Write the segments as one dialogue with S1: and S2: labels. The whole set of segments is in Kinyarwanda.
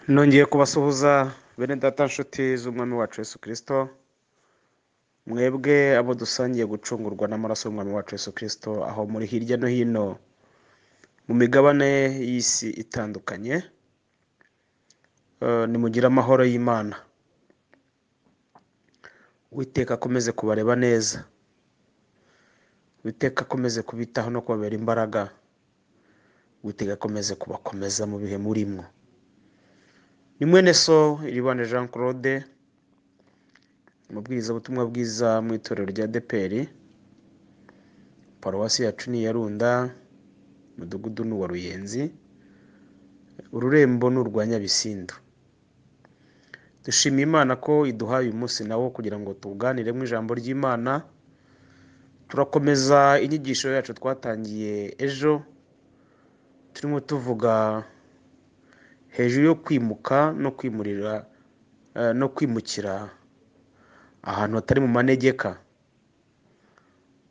S1: Nongeye kubasuhuza bene data nshuti z'umwami wacu Yesu Kristo, mwebwe abo dusangiye gucungurwa n'amaraso y'umwami wacu Yesu Kristo, aho muri hirya no hino mu migabane y'isi itandukanye, nimugire amahoro y'Imana. Uwiteka akomeze kubareba neza, Uwiteka akomeze kubitaho no kubabera imbaraga, Uwiteka akomeze kubakomeza mu bihe murimo. Ni mwene so Iribane Jean Claude, umubwirizabutumwa bwiza mu itorero rya ADEPR, paruwasi yacu ni iya Runda, umudugudu ni uwa Ruyenzi, ururembo ni urwa Nyabisindu. Dushimiye Imana ko iduhaye uyu munsi nawo kugira ngo tuganiremo ijambo ry'Imana. Turakomeza inyigisho yacu twatangiye ejo, turimo tuvuga hejuru yo kwimuka no kwimurira no kwimukira ahantu hatari mu manegeka.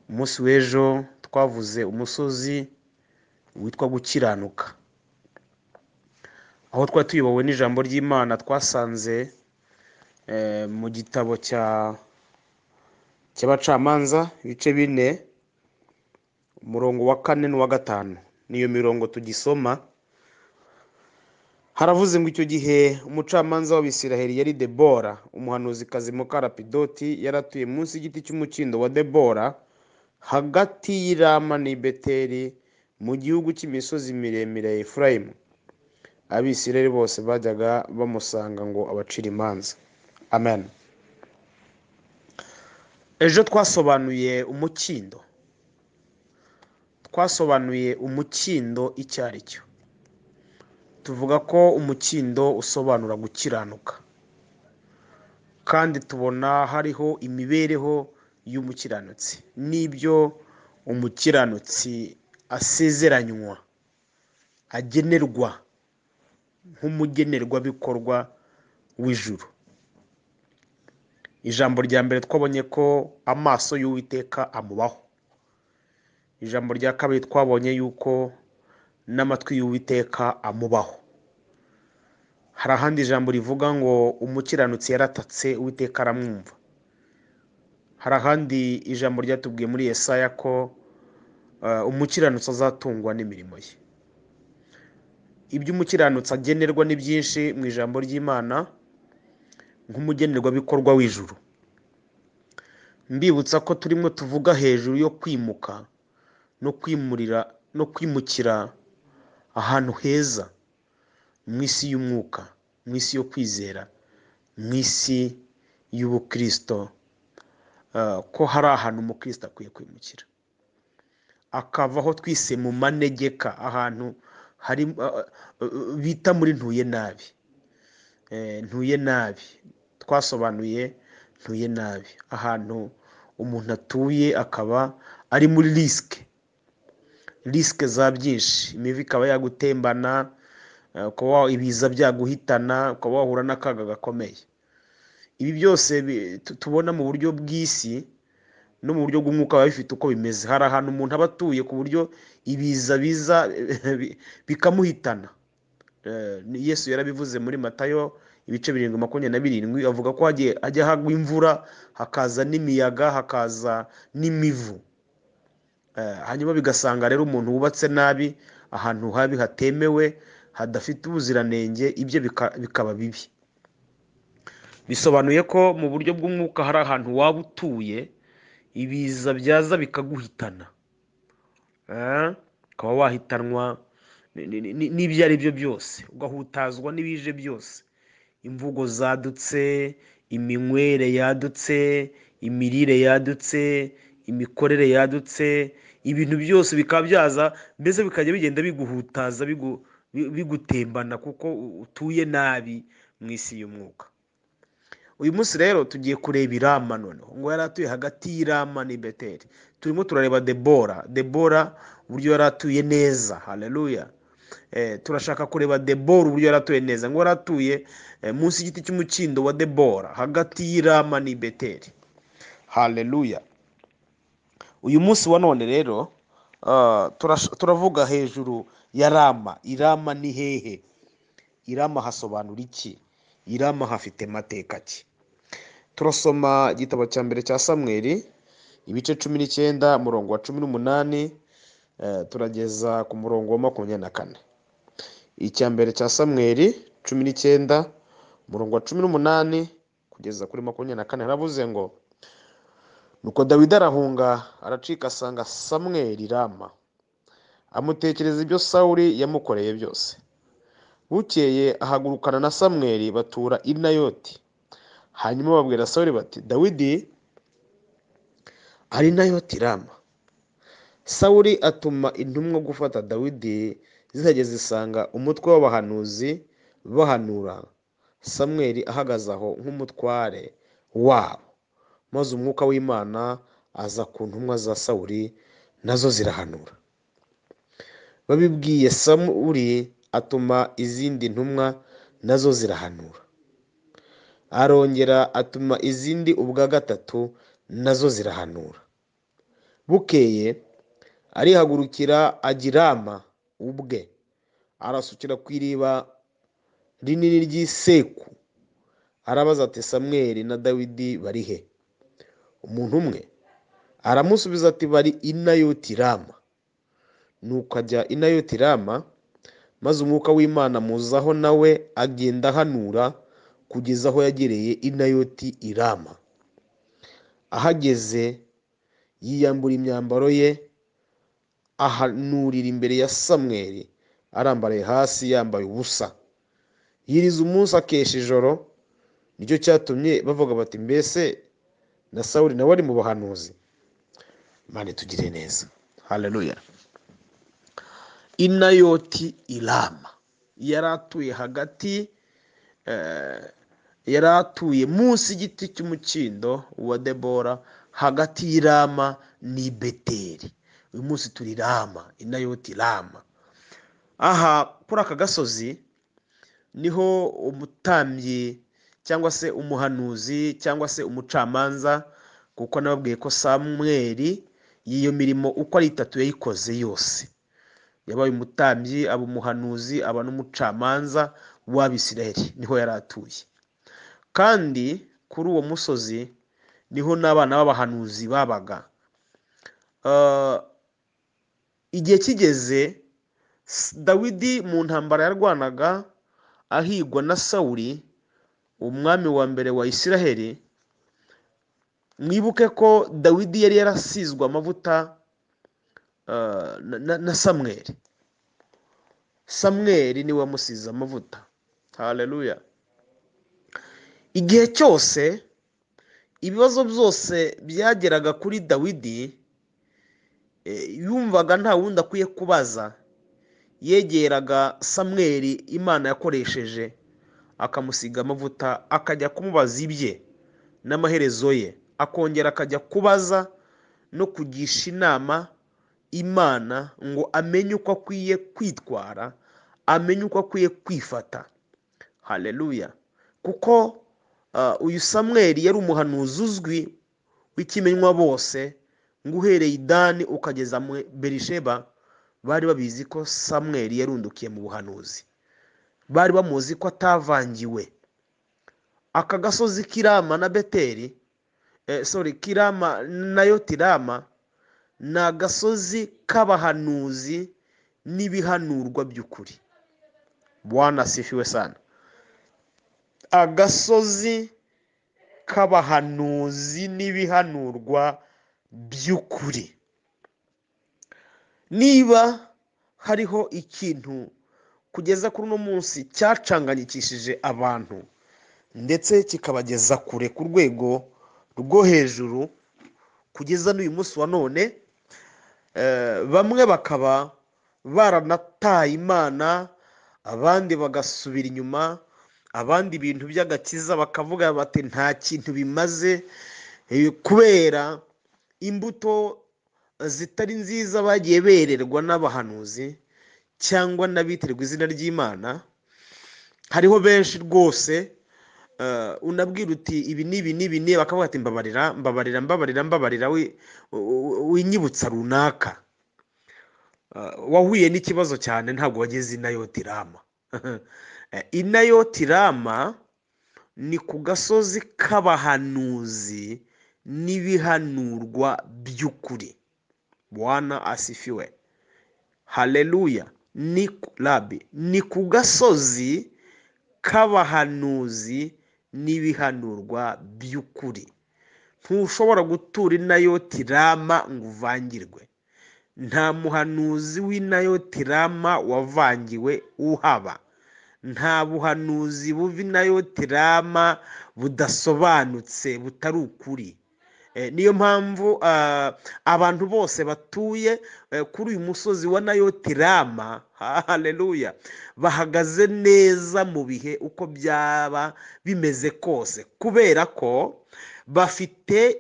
S1: Umunsi w'ejo twavuze umusozi witwa gukiranuka, aho twari tuyobowe n'ijambo ry'Imana twasanze mu gitabo cy'abacamanza ibice 4 umurongo wa 4 n'uwa 5. Niyo mirongo tugisoma. Haravuze ngo icyo gihe umucamanza w'Abisiraheli yari Debora, umuhanuzikazi muka Lapidoti, yaratuye munsi y'igiti cy'umukindo wa Debora, hagati y'i Rama n'i Beteli, mu gihugu cy'imisozi miremire ya Efurayimu. Abisiraheli bose bajyaga bamusanga ngo abacire imanza. Amen. Ejo twasobanuye umukindo, twasobanuye umukindo icyo ari cyo. Tuvuga ko umukindo usobanura gukiranuka, kandi tubona hariho imibereho y'umukiranutsi n'ibyo umukiranutsi asezeranywa, agenerwa nk'umugenerwabikorwa w'ijuru. Ijambo rya mbere twabonye ko amaso y'Uwiteka amubaho. Ijambo rya kabiri twabonye yuko n'amatwi y'Uwiteka amubaho. Hari ahandi ijambo rivuga ngo umukiranutsi yaratatse Uwiteka aramwumva. Hari ahandi ijambo ryatubwiye muri Yesaya ko umukiranutsi azatungwa n'imirimo ye. Ibyo umukiranutsi agenerwa ni byinshi mu ijambo ry'Imana nk'umugenerwabikorwa w'ijuru. Mbibutsa ko turimo tuvuga hejuru yo kwimuka no kwimurira no kwimukira ahantu heza mu isi y'umwuka, mu isi yo kwizera, mu isi y'ubukristo, ko hari ahantu umukristo akwiye kwimukira, akava aho twise mu manegeka, ahantu hari bita muri ntuye nabi. Ntuye nabi twasobanuye ntuye nabi, ahantu umuntu atuye akaba ari muri risike, risike za byinshi, imivu ikaba yagutembana, ukaba ibiza byaguhitana, ukaba wahura n'akaga gakomeye. Ibi byose tubona mu buryo bw'isi no mu buryo bw'umwuka biba bifite uko bimeze. Hari ahantu umuntu aba atuye ku buryo ibiza biza bikamuhitana. Yesu yarabivuze muri Matayo ibice 7:27, avuga ko hajya hagwa imvura, hakaza n'imiyaga, hakaza n'imivu. Hanyuma bigasanga rero umuntu wubatse nabi, ahantu habi hatemewe, hadafite ubuziranenge, ibyo bikaba bibi. Bisobanuye ko mu buryo bw'umwuka hari ahantu waba utuye ibiza byaza bikaguhitana, ukaba wahitanwa n'ibyo ari byo byose, ugahutazwa n'ibije byose, imvugo zadutse, iminywere yadutse, imirire yadutse, imikorere yadutse, ibintu byose bikaba byaza, mbese bikajya bigenda biguhutaza, bigutembana kuko utuye nabi mu isi y'umwuka. Uyu munsi rero tugiye kureba Irama noneho, ngo yari atuye hagati y'Irama n'i Beteli. Turimo turareba Debora, Debora uburyo yari atuye neza, haleluya. Turashaka kureba Debora uburyo yari atuye neza, ngo yari atuye munsi y'igiti cy'umukindo wa Debora, hagati y'Irama n'i Beteli, haleluya. Uyu munsi wa none rero turavuga hejuru ya Rama. Irama ni hehe? Irama hasobanura iki? Irama hafite mateka ki? Turasoma igitabo cya mbere cya Samweli ibice 19 umurongo wa 18, turageza ku murongo wa 24. Icya mbere cya Samweli 19 umurongo wa 18 kugeza kuri 24, haravuze ngo: Nuko Dawidi arahunga aracika asanga Samweli Rama, amutekereza ibyo Sawuli yamukoreye byose. Bukeye ahagurukana na Samweli batura i Nayoti. Hanyuma babwira Sawuli bati: Dawidi ari Nayoti Rama. Sawuli atuma intumwa gufata Dawidi, zihageze zisanga umutwe w'abahanuzi bahanura, Samweli ahagaze aho nk'umutware wabo. Maze umwuka w'Imana aza ku ntumwa za Sawuli, nazo zirahanura. Babibwiye Sawuli, atuma izindi ntumwa, nazo zirahanura. Arongera atuma izindi ubwa gatatu, nazo zirahanura. Bukeye arihagurukira ajya i Rama ubwe, arasukira ku iriba rinini ry'iseku. Arabaza ati: Samweli na Dawidi bari he? Umuntu umwe aramusubiza ati: bari i Nayoti Rama. Nuko ajya i Nayoti Rama, maze umwuka w'Imana amuzaho, nawe agenda ahanura kugeza aho yagereye i Nayoti i Rama. Ahageze yiyambura imyambaro ye, ahanurira imbere ya Samweli arambaraye hasi yambaye ubusa. Yiriza umunsi akesha ijoro. Nicyo cyatumye bavuga bati: mbese na Sawuli nawe ari mu bahanuzi? Imana itugire neza. Haleluya. Inayoti Irama yari atuye hagati, yari atuye munsi y'igiti cy'umukindo wa Debora, hagati y'Irama n'i Beteli. Uyu munsi turi Rama, Inayoti Rama. Aha kuri aka gasozi niho umutambyi cyangwa se umuhanuzi cyangwa se umucamanza, kuko nababwiye ko Samweli y'iyo mirimo uko ari itatu yayikoze yose. Yabaye umutambyi, aba umuhanuzi, aba n'umucamanza w'Abisirayeli, niho yari atuye. Kandi kuri uwo musozi niho n'abana b'abahanuzi babaga. Igihe kigeze Dawidi mu ntambara yarwanaga ahigwa na Sawuli, umwami wa mbere wa Isiraheli. Mwibuke ko Dawidi yari yarasizwe amavuta na Samweli. Samweli niwe wamusize amavuta. Haleluya. Igihe cyose ibibazo byose byageraga kuri Dawidi, yumvaga nta wundi akwiye kubaza, yegeraga Samweli Imana yakoresheje, akamusiga amavuta, akajya kumubaza ibye n'amaherezo ye, akongera akajya kubaza no kugisha inama Imana ngo amenye uko akwiye kwitwara, amenye uko akwiye kwifata. Haleluya. Kuko uyu Samweli yari umuhanuzi uzwi w'ikimenywa bose, ngo uhereye i Dani ukageza mu Berisheba, bari babizi ko Samweli yarundukiye mu buhanuzi. Bari bamuzi ko atavangiwe. Aka gasozi k'Irama na Beteli, sorry, k'Irama na Yotirama, ni agasozi k'abahanuzi n'ibihanurwa by'ukuri. Bwana asifiwe sana. Agasozi k'abahanuzi n'ibihanurwa by'ukuri. Niba hariho ikintu kugeza kuri uno munsi cyacanganyikishije abantu ndetse kikabageza kure ku rwego rwo hejuru kugeza n'uyu munsi wa none, bamwe bakaba baranataye Imana, abandi bagasubira inyuma, abandi ibintu by'agakiza bakavuga bati nta kintu bimaze, kubera imbuto zitari nziza bagiye bererwa n'abahanuzi cyangwa n'abitirirwa izina ry'Imana. Hariho benshi rwose unabwira uti ibi n'ibi n'ibi n'ibi, bakavuga ati mbabarira, mbabarira, mbabarira, mbabarira, winyibutsa runaka. Wahuye n'ikibazo cyane, ntabwo wageze i Nayoti Rama. Inayoti Rama ni ku gasozi k'abahanuzi n'ibihanurwa by'ukuri. Bwana asifiwe, haleluya. Ni rabi, ni ku gasozi k'abahanuzi n'ibihanurwa by'ukuri. Ntushobora gutura Inayoti Rama ngo uvangirwe. Nta muhanuzi w'Inayoti Rama wavangiwe uhaba. Nta buhanuzi buva Inayoti Rama budasobanutse, butari ukuri. Niyo mpamvu abantu bose batuye kuri uyu musozi wa Nayoti Rama, haleluya, bahagaze neza mu bihe uko byaba bimeze kose, kubera ko bafite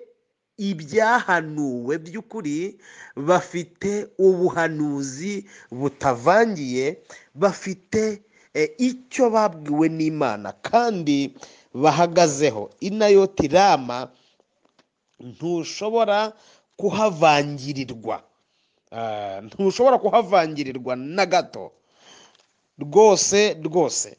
S1: ibyahanuwe by'ukuri, bafite ubuhanuzi butavangiye, bafite icyo babwiwe n'Imana kandi bahagazeho. Inayoti Rama ntushobora kuhavangirirwa, ntushobora kuhavangirirwa na gato, rwose rwose.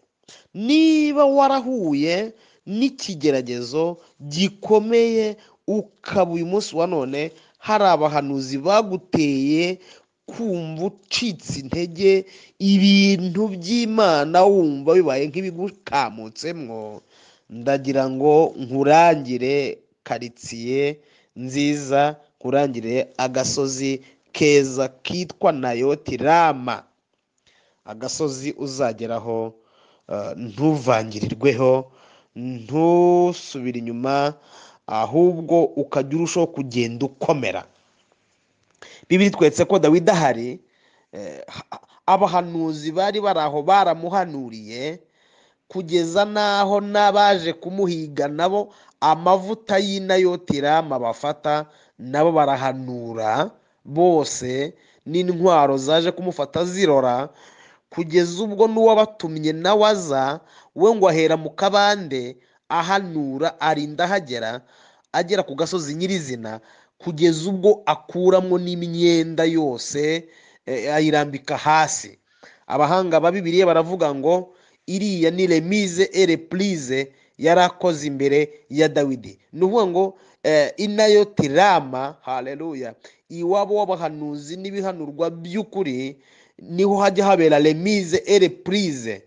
S1: Niba warahuye n'ikigeragezo gikomeye, ukaba uyu munsi wa none hari abahanuzi baguteye kumva ucitse intege, ibintu by'Imana wumva bibaye nk'ibigukamutsemwo, ndagira ngo nkurangire karitsiye nziza, nkurangire agasozi keza kitwa Nayoti Rama, agasozi uzageraho ntuvangirirweho, ntusubire inyuma, ahubwo ukajya urushaho kugenda ukomera. Bibiri twetse ko Dawidi ahari, abahanuzi bari bari aho baramuhanuriye, kugeza n'aho n'abaje kumuhiga nabo amavuta y'Inayoti Rama bafata nabo barahanura bose, n'intwaro zaje kumufata zirora, kugeza ubwo n'uwabatumye nawe aza, we ngo ahera mu kabande ahanura, arinda ahagera, agera ku gasozi nyirizina, kugeza ubwo akuramo n'imyenda yose ayirambika hasi. Abahanga ba Bibiliya baravuga ngo iriya ni remise et reprise yarakoze imbere ya Dawidi. Ni ukuvuga ngo Inayoti Rama, haleluya, iwabo w'abahanuzi n'ibihanurwa by'ukuri, niho hajya habera remise et reprise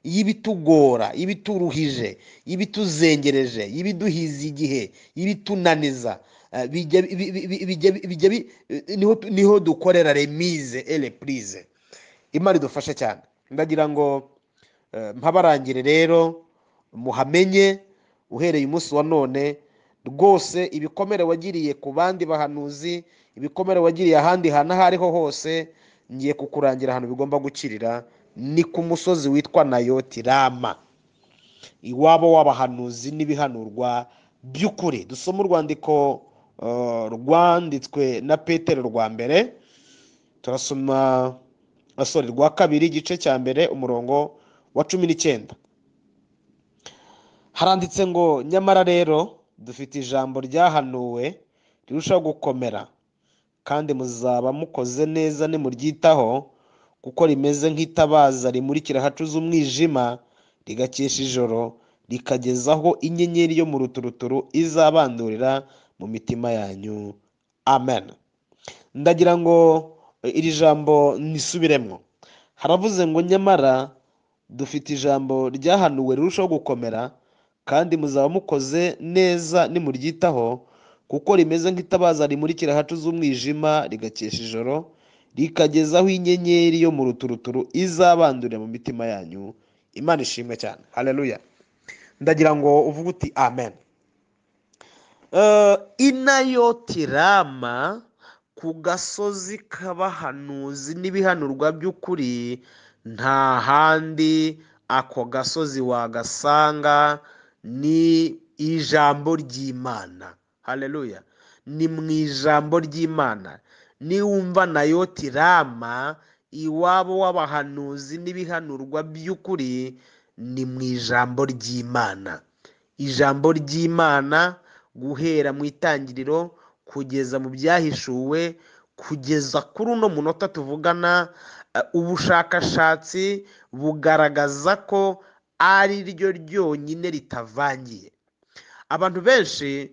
S1: y'ibitugora, y'ibituruhije, y'ibituzengereje, y'ibiduhiza igihe, y'ibitunaniza, niho dukorera remise et reprise. Imana idufashe cyane. Ndagira ngo mpabarangire rero muhamenye uhereye umunsi wa none rwose, ibikomere wagiriye ku bandi bahanuzi, ibikomere wagiriye ahandi hantu aho ariho hose, ngiye kukurangira ahantu bigomba gukirira. Ni ku musozi witwa Nayoti Rama, iwabo w'abahanuzi n'ibihanurwa by'ukuri. Dusome urwandiko rwanditswe na Petero rwa mbere, turasoma sorry, rwa kabiri, igice cya mbere, umurongo wa 19. Haranditse ngo nyamara rero dufite ijambo ryahanuwe rirushaho gukomera, kandi muzaba mukoze neza nimuryitaho, kuko rimeze nk'itabaza rimurikira ahacuze umwijima, rigakesha ijoro, rikagezaho inyenyeri yo mu ruturuturu izabandurira mu mitima yanyu. Amen. Ndagira ngo iri jambo nisubiremo. Haravuze ngo nyamara dufite ijambo ryahanuwe rirushaho gukomera, kandi muzaba mukoze neza nimuryitaho, kuko rimeze nk'itabaza rimurikira ahacuze umwijima, rigakesha ijoro, rikagezaho inyenyeri yo mu ruturuturu izabandurira mu mitima yanyu. Imana ishimwe cyane. Haleluya. Ndagira ngo uvuge uti amen. Inayoti Rama, ku gasozi k'abahanuzi n'ibihanurwa by'ukuri, nta handi ako gasozi wagasanga, ni ijambo ry'Imana. Haleluya. Ni mu ijambo ry'Imana. Niwumva Nayoti Rama, iwabo w'abahanuzi n'ibihanurwa by'ukuri, ni mu ijambo ry'Imana. Ijambo ry'Imana guhera mu itangiriro kugeza mu byahishuwe, kugeza kuri uno munota tuvugana, Ubushakashatsi bugaragaza ko ari ryo ryonyine ritavangiye. Abantu benshi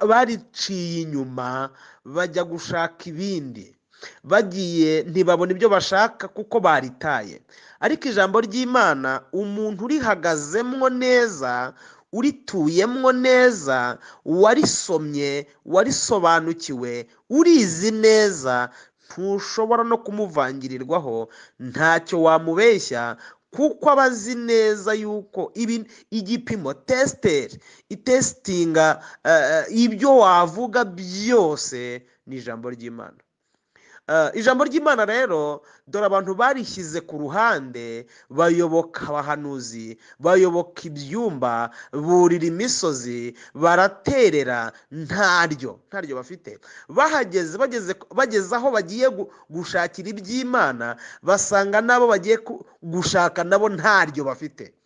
S1: bariciye inyuma bajya gushaka ibindi, bagiye ntibabona ibyo bashaka kuko baritaye. Ariko ijambo ry'Imana umuntu urihagazemwo neza, urituyemwo neza, warisomye, warisobanukiwe, urizi neza, ntushobora no kumuvangirirwaho, ntacyo wamubeshya, kuko aba azi neza yuko igipimo tesiteri itesitinga ibyo wavuga byose ni ijambo ry'Imana. Ijambo ry'Imana rero dore abantu barishyize ku ruhande, bayoboka abahanuzi, bayoboka ibyumba, burira imisozi, baraterera, ntaryo bafite. Bahageze bageze aho bagiye gushakira iby'Imana, basanga nabo bagiye gushaka nabo ntaryo bafite.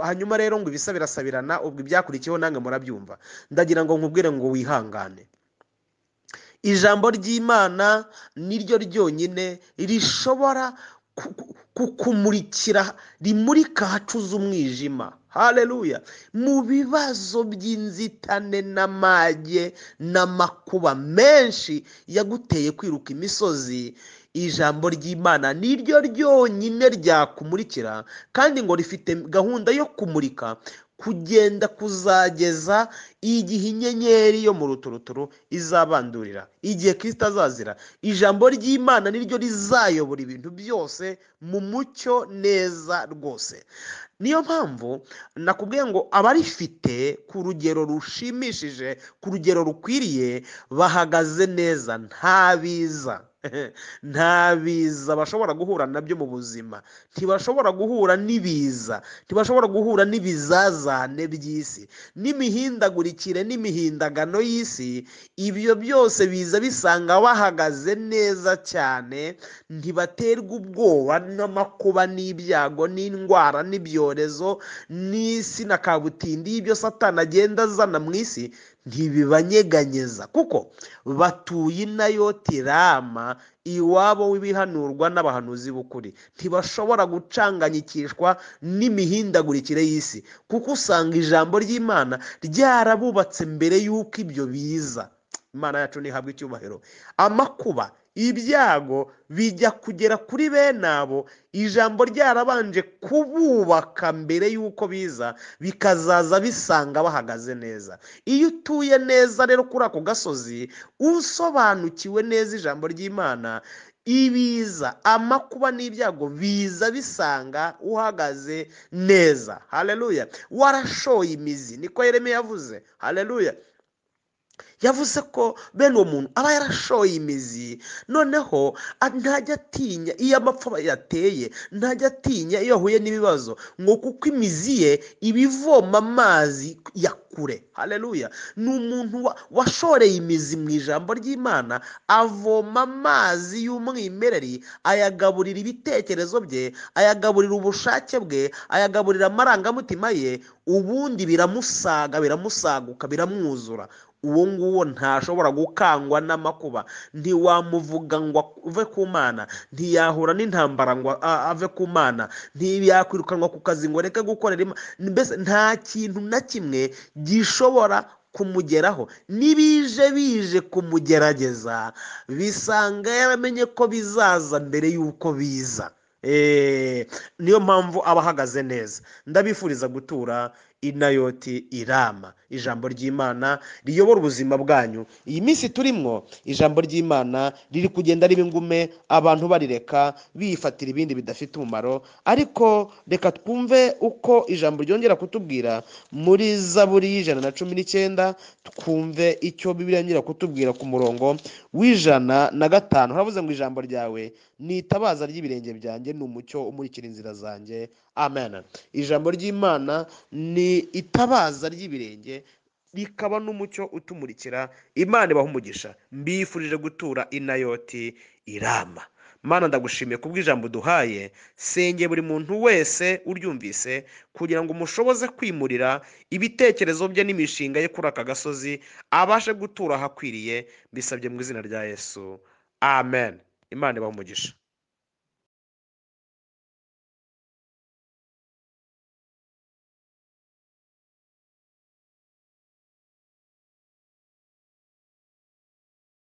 S1: Hanyuma rero ngo ibisa birasabirana, ubwo ibyakurikiyeho nange murabyumva. Ndagira ngo nkubwire ngo wihangane. Ijambo ry'Imana niryo ryonyine rishobora kukumurikira, rimurika ahacuze umwijima. Haleluya! Mu bibazo by'inzitane n'amage n'amakuba menshi yaguteye kwiruka imisozi, ijambo ry'Imana niryo ryonyine ryakumurikira, kandi ngo rifite gahunda yo kumurika kugenda kuzageza igihe inyenyeri yo mu ruturuturu izabandurira, igihe Kristo azazira. Ijambo ry'Imana niryo rizayobora ibintu byose mu mucyo neza rwose. Niyo mpamvu nakubwiye ngo abarifite ku rugero rushimishije, ku rugero rukwiriye, bahagaze neza, nta biza. Nta biza bashobora guhura nabyo mu buzima, ntibashobora guhura n'ibiza, ntibashobora guhura n'ibizazane by'isi, n'imihindagurikire n'imihindagano y'isi. Ibyo byose biza bisanga bahagaze neza cyane, ntibaterwa ubwoba n'amakuba n'ibyago n'indwara n'ibyorezo n'isi na kabutindi y'ibyo Satani agenda azana mu isi, ntibibanyeganyeza, kuko batuye i Rama, iwabo w'ibihanurwa n'abahanuzi b'ukuri. Ntibashobora gucanganyikishwa n'imihindagurikire y'isi, kuko usanga ijambo ry'Imana ryarabubatse mbere y'uko ibyo biza. Imana yacu ntihabwe icyubahiro. Amakuba, ibyago bijya kugera kuri bene abo, ijambo ryarabanje kububaka mbere y'uko biza, bikazaza bisanga bahagaze neza. Iyo utuye neza rero kuri ako gasozi, usobanukiwe neza ijambo ry'Imana, ibiza, amakuba n'ibyago biza bisanga uhagaze neza. Haleluya! Warashoye imizi, niko Yeremiya yavuze. Haleluya! Yavuze ko bene uwo muntu aba yarashoye imizi, noneho ntajya atinya iyo amapfa yateye, ntajya atinya iyo ahuye n'ibibazo, ngo kuko imizi ye ibivoma amazi ya kure. Haleluya! Ni umuntu washoreye imizi mu ijambo ry'Imana, avoma amazi y'umwimerere, ayagaburira ibitekerezo bye, ayagaburira ubushake bwe, ayagaburira amarangamutima ye, ubundi biramusaga, biramusaguka, biramwuzura. Uwo nguwo ntashobora gukangwa n'amakuba, ntiwamuvuga ngo uve ku Mana, ntiyahura n'intambara ngo ave ku Mana, ntiyakwirukanwa ku kazi ngo reke gukorera Imana. Mbese nta kintu na kimwe gishobora kumugeraho. N'ibije bije kumugerageza, bisanga yaramenye ko bizaza mbere y'uko biza. Niyo mpamvu aba ahagaze neza. Ndabifuriza gutura i Rama, ijambo ry'Imana riyobora ubuzima bwanyu. Iyi minsi turimwo, ijambo ry'Imana riri kugenda riba ingume, abantu barireka bifatira ibindi bidafite umumaro. Ariko reka twumve uko ijambo ryongera kutubwira muri Zaburi 119, twumve icyo Bibiliya yongera kutubwira ku murongo w'105. Haravuze ngo ijambo ryawe ni itabaza ry'ibirenge byanjye, ni umucyo umurikira inzira zanjye. Amen. Ijambo ry'Imana ni itabaza ry'ibirenge, rikaba n'umucyo utumurikira. Imana ibaha umugisha. Mbifurije gutura i Rama. Mana, ndagushimiye kubw'ijambo duhaye. Senge buri muntu wese uryumvise, kugira ngo umushoboze kwimurira ibitekerezo bye n'imishinga ye kuri aka gasozi, abashe gutura ahakwiriye. Mbisabye mu izina rya Yesu. Amen. Imana ibahe umugisha.